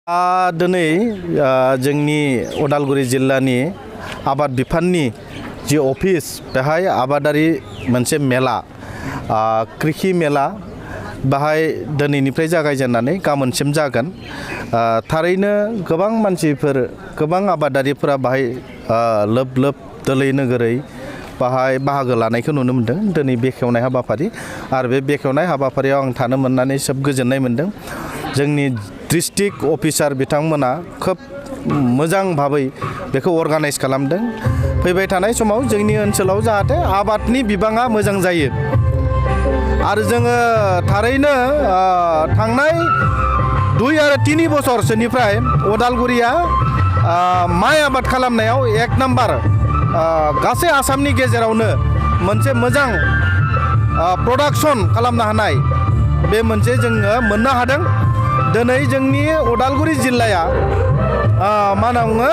दिनै जोंनि उदालगुरि जिल्लानि आबाद बिफाननि जि अफिस बेहाय आबादारि मोनसे मेला कृषि मेला बाहाय दिनैनिफ्राय जागायजेननानै गाबोनसिम जागोन। थारैनो गोबां मानसिफोर गोबां आबादारिफोरा बाहाय लोब लोब दोलै नोगोरै बाहाय बाहागो लानायखौ नुनो मोनदों दिनै बेखेवनाय हाबाफारि आरो बे बेखेवनाय हाबाफारियाव आं थानो मोननानै जोबोद गोजोननाय मोनदों। जोंनि डिस्ट्रिक्ट अफिसार बिथांमोना खोब मोजां भाबै बेखौ अर्गानाइज खालामदों। फैबाय थानाय समाव जोंनि ओनसोलाव जाहाथे आबादनि बिबाङा मोजां जायो आरो जोङो थारैनो थांनाय 2 आरो 3 बोसोरसोनिफ्राय उदालगुरिया माइ आबाद खालामनायाव 1 नाम्बार गासै आसामनि गेजेरावनो मोनसे मोजां प्रडाक्शन खालामनो हानाय बे मोनसे जोङो मोननो हादों। दिनै जोंनि उदालगुरि जिल्लाया मा होनना बुङो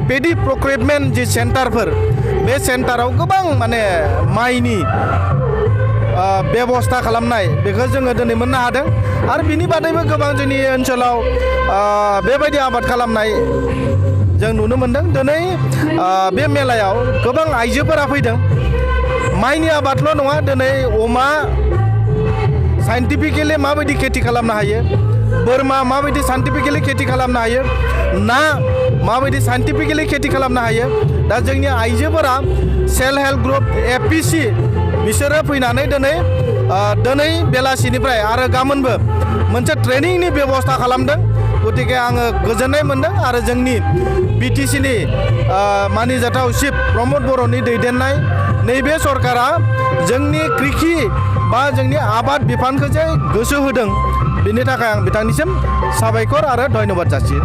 पेडि प्रक्रिपमेन्ट जि सेन्टारफोर बे सेन्टाराव गोबां माने माइनि बेबस्था खालामनाय बेखौ जोङो दिनै मोननो हादों आरो बिनि बादैबो गोबां जोंनि ओनसोलाव बेबायदि आबाद खालामनाय जों नुनो मोनदों। दिनै बे मेलायाव गोबां आइजोफोरा फैदों। माइनि आबादल' नङा, दिनै अमा साइन्टिफिकेलि माबायदि खेथि खालामनो हायो, बोरमा माबायदि साइन्टिफिकेलि खेथि खालामनो हायो, ना माबायदि साइन्टिफिकेलि खेथि खालामनो हायो। दा जोंनि आइजोफोरा सेल्फ हेल्प ग्रुप एपिसि बिसोरो फैनानै दिनै बेलासिनिफ्राय आरो गाबोनबो मोनसे ट्रेनिंनि बेबस्था खालामदों। गतिके आङो गोजोननाय मोनदों आरो जोंनि बिटिसिनि मानिजाथाव चिफ प्रमद बर'नि दैदेननाय नैबे सरकारा जोंनि कृषि बा जोंनि आबाद बिफानखौ जे गोसो होदों बिनि थाखाय आं बिथांनिसिम साबायखर आरो धन्यबाद जासियो।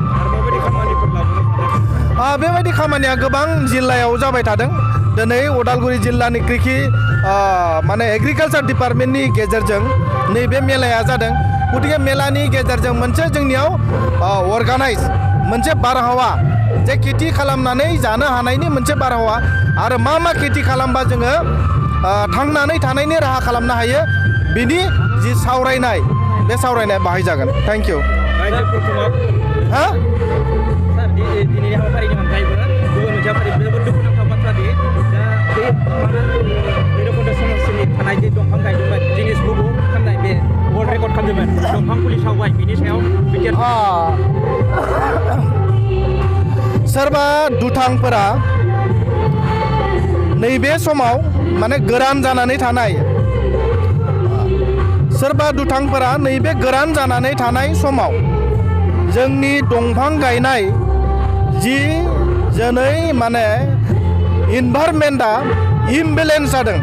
बेबायदि खामानिया गोबां जिल्लायाव जाबाय थादों। दिनै उदालगुरि जिल्लानि कृषि माने एग्रिकालसार डिपार्टमेन्टनि गेजेरजों नैबे मेलाया जादों। गतिके मेलानि गेजेरजों मोनसे जोंनियाव अर्गानाइज मोनसे बारहावा जे खेथि खालामनानै जानो हानायनि मोनसे बारहावा आरो मा खेथि खालामबा जोङो थांनानै थानायनि राहा खालामनो हायो बिनि जि सावरायनाय बे सावरायनाया बाहाय जागोन। Thank you. हा दिनैनि हाबाफारिनि अनगायैबो गुबुन मोनसे हाबाफारि जोबोद दुखुनांथाव बाथ्रा दि दा बे भैरबकुन्द समस्टिनि थानाय जे दंफां गायदोंमोन जिनिस बुकआव खालामनाय बे वर्ल्ड रेकर्ड खालामदोंमोन दंफां फुलि सावबाय बिनि सायाव सोरबा दुथांफोरा नैबे समाव माने गोरान जानानै थानाय सोरबा दुथांफोरा नैबे गोरान जानानै थानाय समाव जोंनि दंफां गायनाय जि दिनै माने इनभाइरमेन्टआ इमबेलेन्स जादों।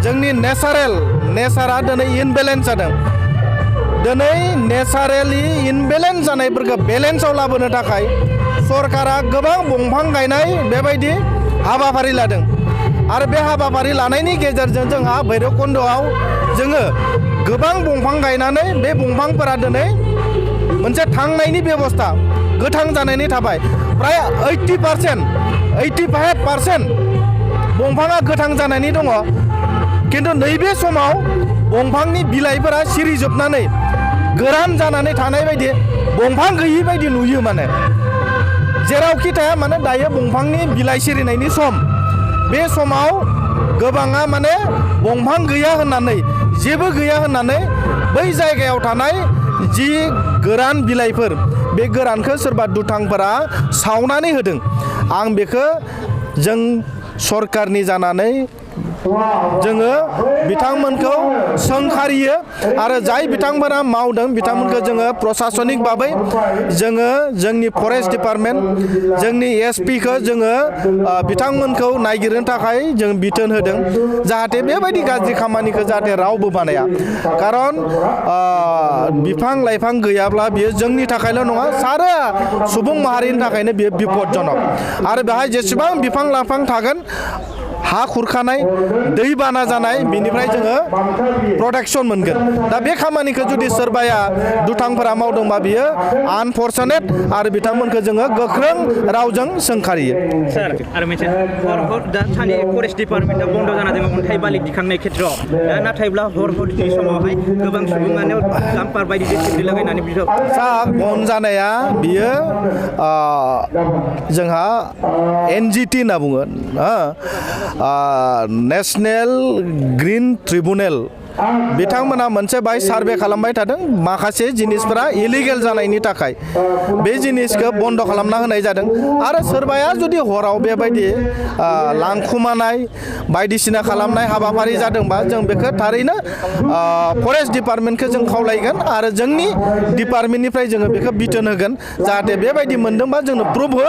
जोंनि नेचारा दिनै इनबेलेन्स जादों। दिनै नेचारेलि इनबेलेन्स जानायफोरखौ बेलेन्सआव लाबोनो थाखाय सरकारा गोबां दंफां गायनाय बेबायदि हाबाफारि लादों आरो बे हाबाफारि लानायनि गेजेरजों जोंहा भैरबकुन्दआव जोङो गोबां दंफां गायनानै बे दंफांफोरा दिनै मोनसे थांनायनि बेबस्था गोथां जानानै थाबाय। प्राय 85% दंफाङा गोथां जानानै दङ। खिन्थु नैबे समाव दंफांनि बिलाइफोरा सिरिजोबनानै गोरान जानानै थानाय बायदि दंफां गैयि बायदि नुयो। माने जेरावखि थाया माने दायो दंफांनि बिलाइ सिरिनायनि सम। बे समाव गोबाङा माने दंफां गैया होननानै जेबो गैया होननानै बै जायगायाव थानाय जि गोरान बिलाइफोर बे गोरानखौ सोरबा दुथांफोरा सावनानै होदों। आं बेखौ जों सरकारनि जानानै जोङो बिथांमोनखौ सोंखारियो आरो जाय बिथांमोना मावदों बिथांमोनखौ जोङो प्रशासनिक भाबै जोङो जोंनि फरेस्ट डिपार्टमेन्ट जोंनि एसपिखौ जोङो बिथांमोनखौ नायगिरनो थाखाय जों बिथोन होदों जाहाथे बेबायदि गाज्रि खामानिखौ जाहाथे रावबो बानाया। खारन बिफां लाइफां गैयाब्ला बियो जोंनि थाखायल' नङा सारा सुबुं माहारिनि थाखायनो बियो बिपदजनक आरो बेहाय जेसेबां बिफां लाइफां थागोन हा खुरखानाय दैबाना जानाय बिनिफ्राय जोङो प्रटेक्सन मोनगोन दा बे खामानिखौ जुदि सोरबाया दुथांफोरा मावदोंबा बियो आनफर्चुनेट आरो बिथांमोनखौ जोङो गोख्रों रावजों सोंखारियो सार आरो मोनसे दा सानि फरेस्ट डिपार्टमेन्टआ बन्द जाना दङ अन्थाइ बालि दिखांनाय खेत्रआव दा नाथायब्ला हरनि समावहाय गोबां सुबुङानो जाम्पार बायदि जेसिबि लागायनानै सा बन जानाया बियो जोंहा NGT होनना बुङो नेशनेल ग्रीन ट्रिब्युनेल बिथांमोना मोनसे बाय सार्भे खालामबाय थादों माखासे जिनिसफोरा इलिगेल जानायनि थाखाय बे जिनिसखौ बन्द खालामना होनाय जादों आरो सोरबाया जुदि हराव बेबायदि लांखुमानाय बायदिसिना खालामनाय हाबाफारि जादोंबा जों बेखौ थारैनो फरेस्ट डिपार्टमेन्टखौ जों खावलायगोन आरो जोंनि डिपार्टमेन्टनिफ्राय जोङो बेखौ बिथोन होगोन जाहाथे बेबायदि मोनदोंबा जोंनो प्रुफ हो